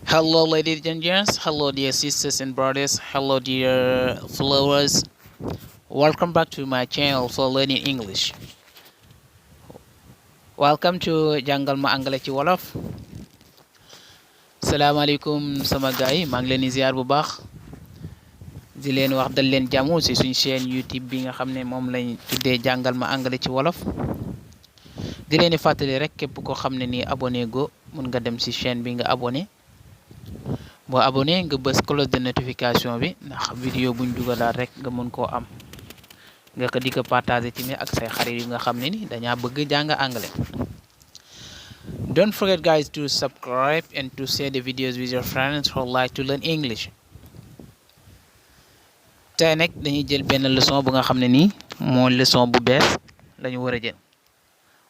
Hello, ladies and gents. Hello, dear sisters and brothers. Hello, dear followers. Welcome back to my channel for learning English. Welcome to Jangalma ANGLAIS ci wolof. Salaamaaleykum sama gaay maa ngi leen di ziar bu baax di leen wax dal leen jàmm ci suñu chaîne YouTube bi nga xam ne moom lañ tuddee Jangalma ANGLAIS ci wolof. di leen di fàttali rek képp koo xam ne nii abonné go mun nga dem ci chaîne bi nga abonné. boo abonné nga bës cloche de notification bi ndax vidéo buñ dugalaat rek nga mën koo am nga ko di ko partager tamit ak say xarit yu nga xam ne ni dañaa bëgg jàng anglais. Don't forget guys to subscribe and to share the videos with your friends who like to learn English. tey nag dañuy jël benn leçon bu nga xam ne nii moo leçon bu bees lañu war a jël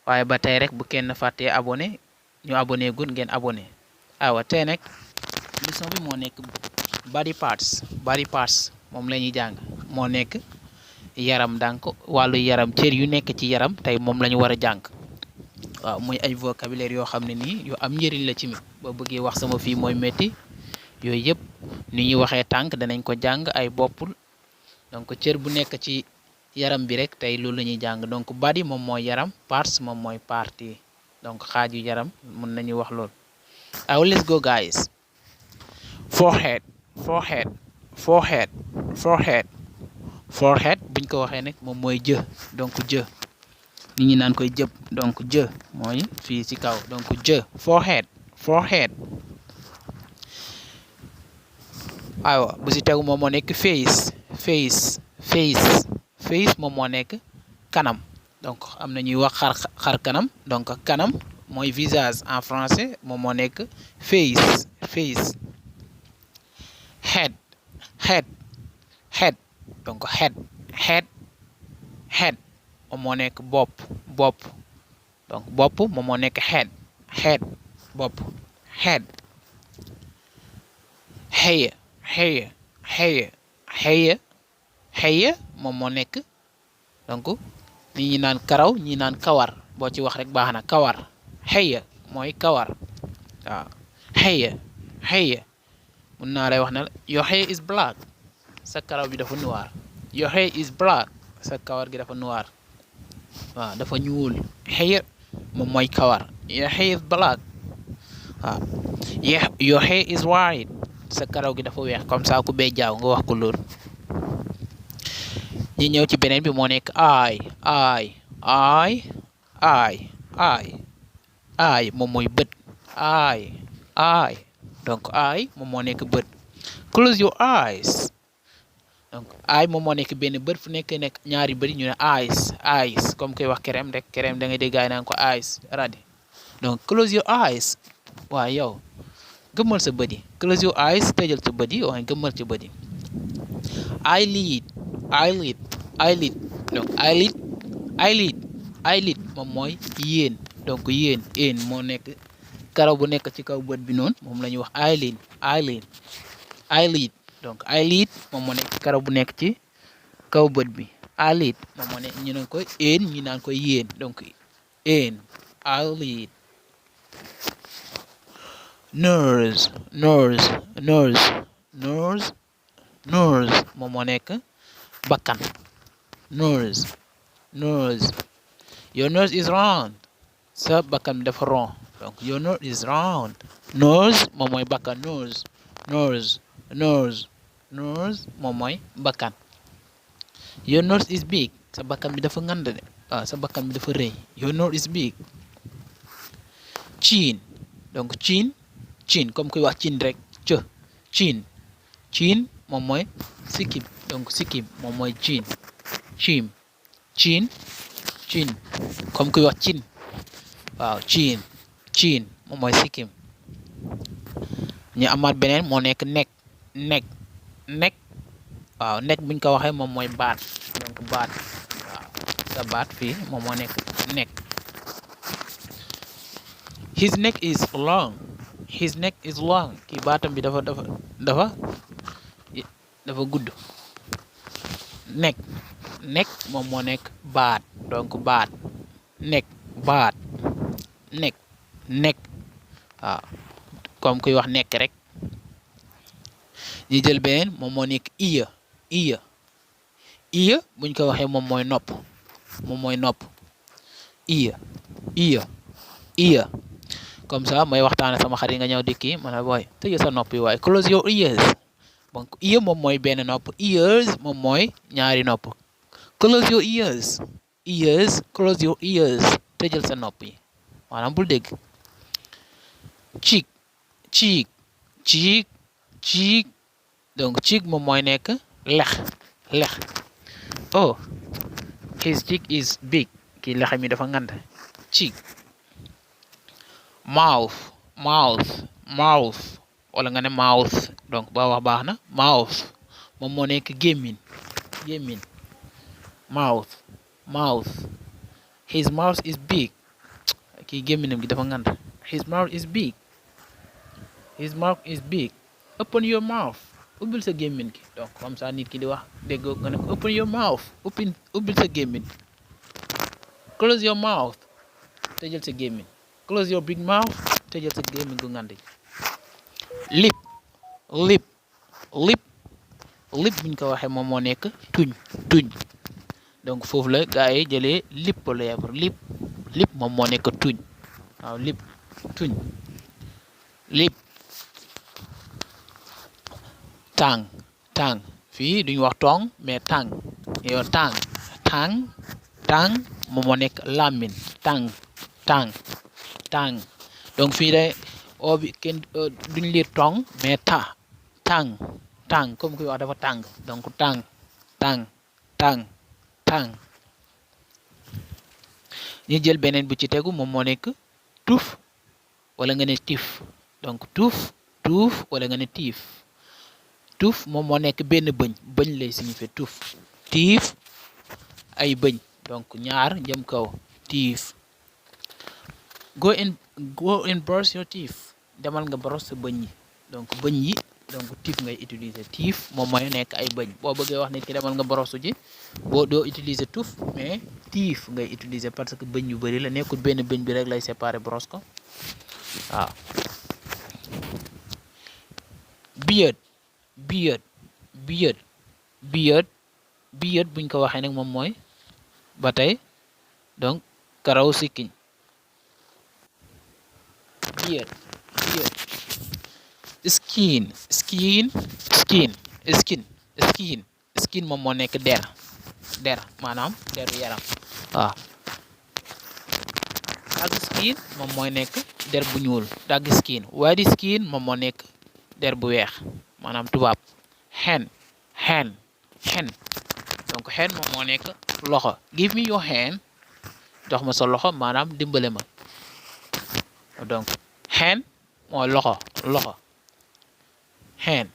waaye ba tey rek bu kenn fàttee abonné ñu abonné gun ngeen abonné. aywa tey nag leçon bi moo nekk body parts moom la ñuy jàng moo nekk yaram donc wàllu yaram cër yu nekk ci yaram tey moom la ñu war a jàng waaw muy ay vocabulaire yoo xam ne nii yu am njëriñ la ci mi boo bëggee wax sama fii mooy métti yooyu yëpp ni ñuy waxee tànk danañ ko jàng ay boppul donc cër bu nekk ci yaram bi rek tey loolu la ñuy jàng donc body moom mooy yaram parts moom mooy partie donc xaaju yaram mën nañu wax loolu. aw let's go guys. forehead buñ ko waxee nag moom mooy jë donc jë nit ñi naan koy jëb donc jë mooy fii ci kaw donc jë forehead aywa bu ci tegu moom moo nekk face moom moo nekk kanam donc am na ñuy wax xar kanam donc kanam mooy visage en français moom moo nekk face head donc head moom moo nekk bopp donc bopp moom moo nekk head bopp head hair moom moo nekk donc ñi naan karaw ñi naan kawar boo ci wax rek baax na kawar hair mooy kawar waaw hair mun naa lay wax ne your hair is black sa karaw bi dafa noir your hair is black sa kawar gi dafa noir waaw dafa ñuul hair moom mooy kawar your hair is black waaw your hair is white sa karaw gi dafa weex comme ça ku bee jaaw nga wax ko loolu. ñi ñëw ci beneen bi moo nekk eye moom mooy bët eye donc eye moom moo nekk bët. close your eyes donc eye moom moo nekk benn bët fu nekk ñaari bëri ñu ne eyes comme koy wax kerem rek kerem da ngay dégg gaay naan ko eyes radi donc close your eyes waaw yow gëmmal sa bët yi close your eyes tëjal sa bët yi waaye gëmmal sa bët yi. eyelid donc eyelid moom mooy yéen donc yéen moo nekk karaw bu nekk ci kaw bët bi noonu moom la ñuy wax eyelid donc eyelid moom moo nekk karaw bu nekk ci kaw bët bi eyelid moom moo nekk ñu naan koy ñu naan koy yéen donc eyelid. nose moom moo nekk bakkan nose your nose is round sa bakkan bi dafa rond donc your nose is round nose moom mooy bakkan nose moom mooy bakkan. your nose is big sa bakkan bi dafa ngand de sa bakkan bi dafa rëy your nose is big. chin donc chin comme kuy wax chin rek chin moom mooy sikkim donc sikkim moom mooy chin comme kuy wax chin waaw chin moom mooy sikkim. ñu amaat beneen moo nekk neck waaw neck buñ ko waxee moom mooy baat donc baat waaw sa baat fii moom moo nekk neck. his neck is long kii baatam bi dafa gudd. neck moom moo nekk baat donc baat neck waaw comme kuy wax nekk rek. ñi jël beneen moom moo nekk ear ear ear buñ ko waxee moom mooy nopp ear ear ear comme ça may waxtaan sama xarit nga ñëw dikki ma ne booy tëjee sa nopp yi waaye close your ears. donc ear moom mooy benn nopp, ears moom mooy ñaari nopp. close your ears close your ears tëjal sa nopp yi maanaam bul dégg. cheek donc cheek moom mooy nekk lex. oh his cheek is big, kii lex mi dafa ngand. cheek. mouth wala nga ne mouth, donc ba wax baax na. mouth moom moo nekk gémmiñ. mouth his mouth is big, kii gémmiñam gi dafa ngand. his mouth is big. open your mouth, ubbil sa gémmiñ gi. donc comme ça nit ki di wax déggoo nga ne ko open your mouth, ubbil sa gémmiñ. close your mouth, tëjal sa gémmiñ. close your big mouth, tëjal sa gémmiñ gu ngand. lip buñ ko waxee moom moo nekk tuñ. donc foofu la gaa yi jëlee lip lèvre. lip moom moo nekk tuñ. waaw lip tuñ. lip. tàng fii duñu wax tong mais tàng. yow tàng moom moo nekk làmmiñ. tàng donc fii day oo bi kenn duñ liir tong mais tàng comme kuy wax dafa tàng. donc tàng ñu jël beneen bu ci tegu moom moo nekk tuuf wala nga ne tiif. donc tuuf wala nga ne tiif. tuuf moom moo nekk benn bëñ lay signifier tuuf. tiif ay bëñ, donc ñaar jëm kaw. tiif. go and brush your teeth, demal nga brosse sa bëñ yi. donc bëñ yi donc tiif ngay utiliser. tiif moom mooy nekk ay bëñ. boo bëggee wax nit ki demal nga brosse ji boo doo utiliser tuuf mais tiif ngay utiliser parce que bëñ yu bari la, nekkul benn bëñ bi rek lay séparer brosse ko waaw. beard buñ ko waxee nag moom mooy ba tey donc karaw sikkiñ. beard. skin moom moo nekk der maanaam deru yaram waaw. dark skin moom mooy nekk der bu ñuul. dark skin. white skin moom moo nekk der bu weex maanaam tubaab. hen donc hen moom moo nekk loxo. give me your hand, jox ma sa loxo maanaam dimbale ma. donc hand mooy loxo. hand.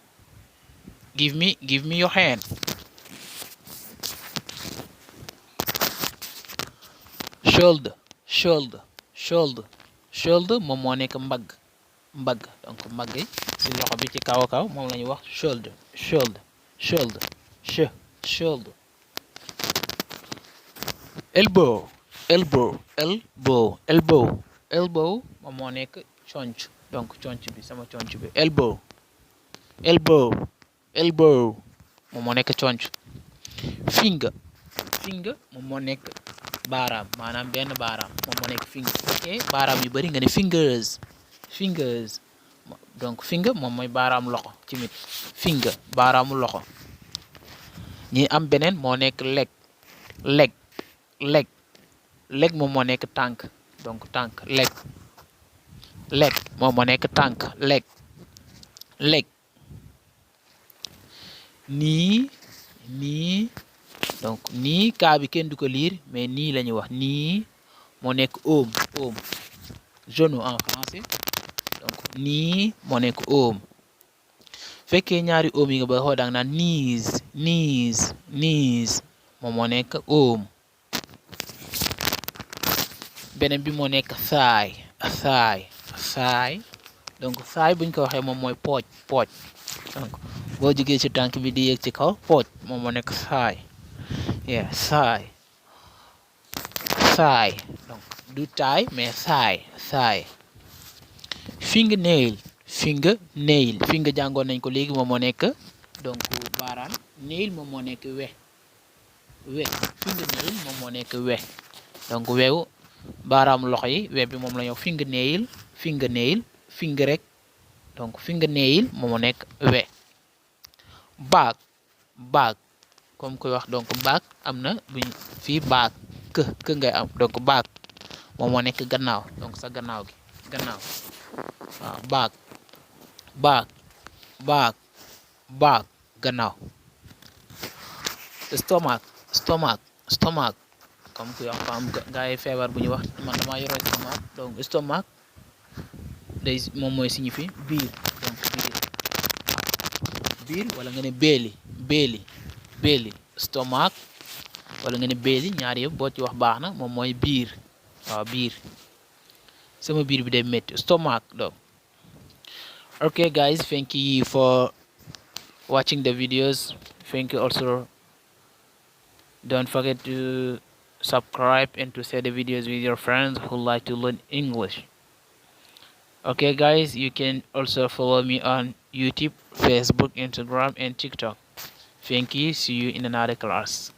give me your hand. shoulder moom moo nekk mbagg. donc mbagg yi ci loxo bi ci kaw a kaw moom la ñuy wax shoulder. elbow moom moo nekk conc. donc conc bi sama conc bi. elbow moom moo nekk conc. finger moom moo nekk baaraam maanaam benn baaraam moom moo nekk finger. ok baaraam yu bari nga ne fingers. donc finger moom mooy baaraam loxo ci mit. finger baaraamu loxo. ñi am beneen moo nekk leg moom moo nekk tànk. donc tànk leg moom moo nekk tànk. leg. nii donc nii kaa bi kenn du ko liir mais nii la ñuy wax. nii moo nekk oom. genou en français. donc nii moo nekk oom. fekkee ñaari oom yi nga ba xool danga naan knees moom moo nekk oom. beneen bi moo nekk thigh. donc thigh buñ ko waxee moom mooy pooj. donc boo jógee ci tànk bi di yéeg ci kaw pooj moom moo nekk thigh. donc du taille mais thigh. fingernail fingernail. Finger jàngoon nañ ko léegi moom moo nekk donc baaraam, nail moom moo nekk we. Fingernail moom moo nekk we, donc wewu baaraamu loxo yi, we bi moom la ñëw fingernail. Finger rek, donc fingernail moom moo nekk we. baag comme koy wax donc baag am na buñ fii baag kë ngay am, donc baag moom moo nekk gannaaw, donc sa gannaaw gi waaw. baag gannaaw. stomach comme kuy wax am gaa yi feebar bu ñuy wax man dama yore stomac, donc stomac day moom mooy signifie biir, donc biir wala nga ne belly stomach wala nga ne belly, ñaar yëpp boo ci wax baax na, moom mooy biir. waaw biir, sama biir bi day métti, stomach. donc okay guys, thank you for watching the videos. Thank you also, don't forget to subscribe and to share the videos with your friends who like to learn English. Okay guys, you can also follow me on YouTube, Facebook, Instagram and TikTok. Thank you. See you in another class.